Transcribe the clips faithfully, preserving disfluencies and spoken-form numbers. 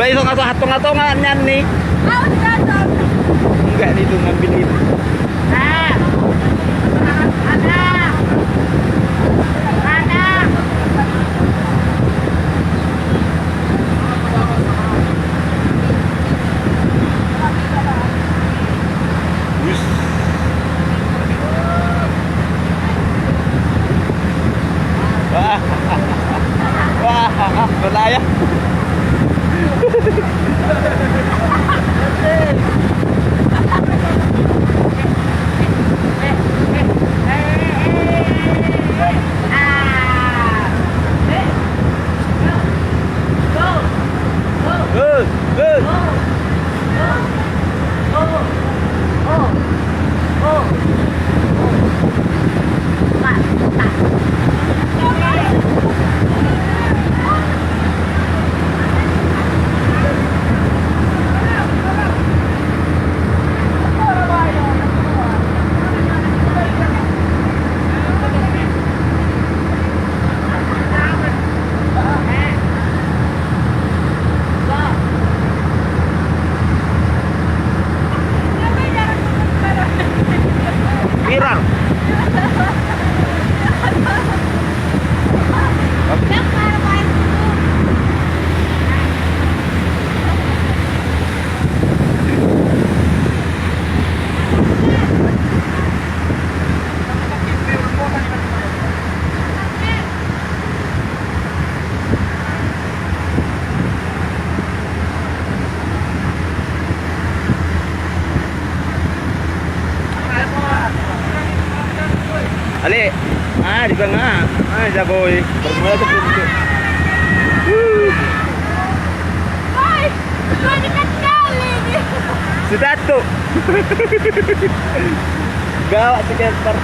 Ay, so, so, tonga-tonga nian ni. Enggak ni tu, ngambil itu. Wah. Wah, belayar. Viral. Ale, ah, di bang, ah, ah, Jaboy. Bermula tu pintu. Wuh. Hai, gua dekat sekali nih. Si Datu. Gawat si camper.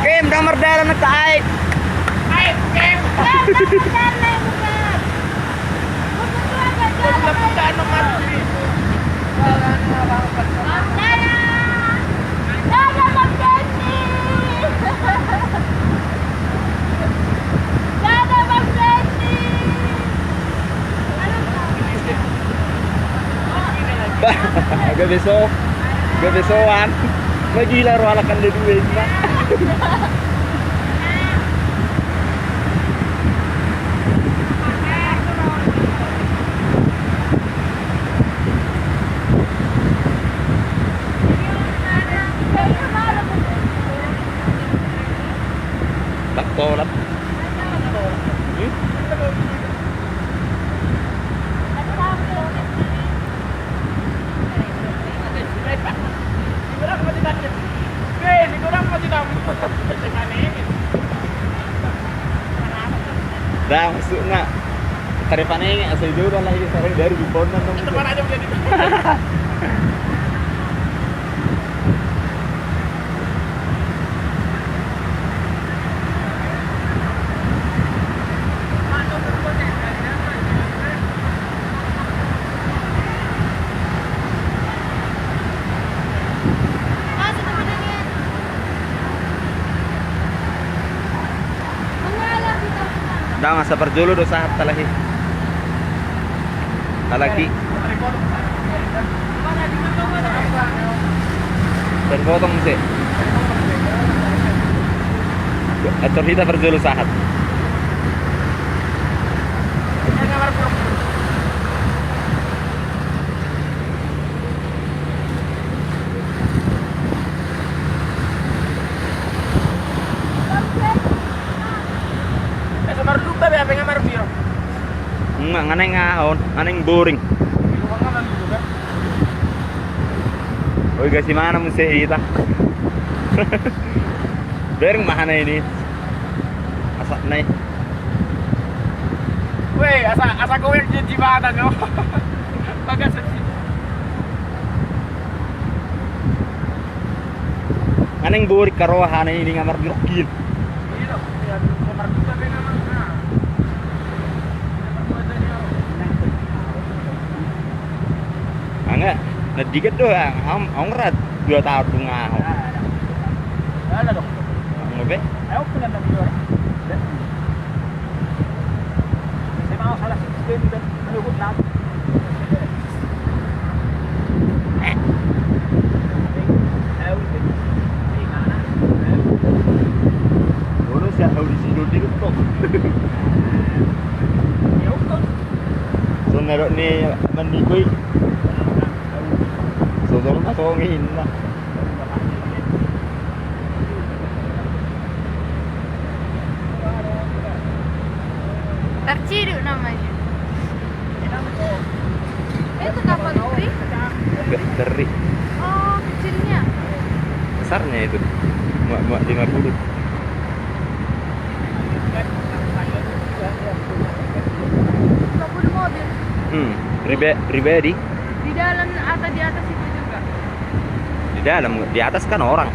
Kem, dang mardalan na ta aek. Aek, kem. Kem, dang mardalan na bukan. Bukan, bukan, bukan. Dadah. Dadah, Bang Denny. Dadah, Bang Denny. Gabe so, gabe soan. Magila ro halak kan dua ini, Pak. Tolap. Hmm? Dah, masuk nak. Tarif aneh, asal jauh dah lagi, sekarang dari di Pondan dong. Itu mana aja udah di Dang, asa parjolo do sahat talahi. Halaki. Terpotong sih. Atur hita parjolo sahat. Nga, nga naeng aha on, nga naeng boring. Oi, gasi mana muse hita. Boring ma aha na ini. Asa nai. Weh, asa, asa goyang di jembatan, no. Bagas sih. Nga naeng boring karoha na ini nga margirokil. Nga, na digat do, aung, aung ra dua taon dung ahu. Ala dong. Ngopi? Ayo, aku nendang di luar. Saya mau salah sih, dia udah menurut lagu. Bono sian hau di sidon di getok. Songon na dok ni mandikoi. Sosol na songon i na. Terciduk namanya. Itu kapal putri? Enggak, teri. Oh, kecilnya. Besarnya itu. Muat, muat lima puluh. Lima puluh mobil. Hmm, pribe-, pribadi. Di dalam atau di atas itu juga? Di dalam, di atas kan orang.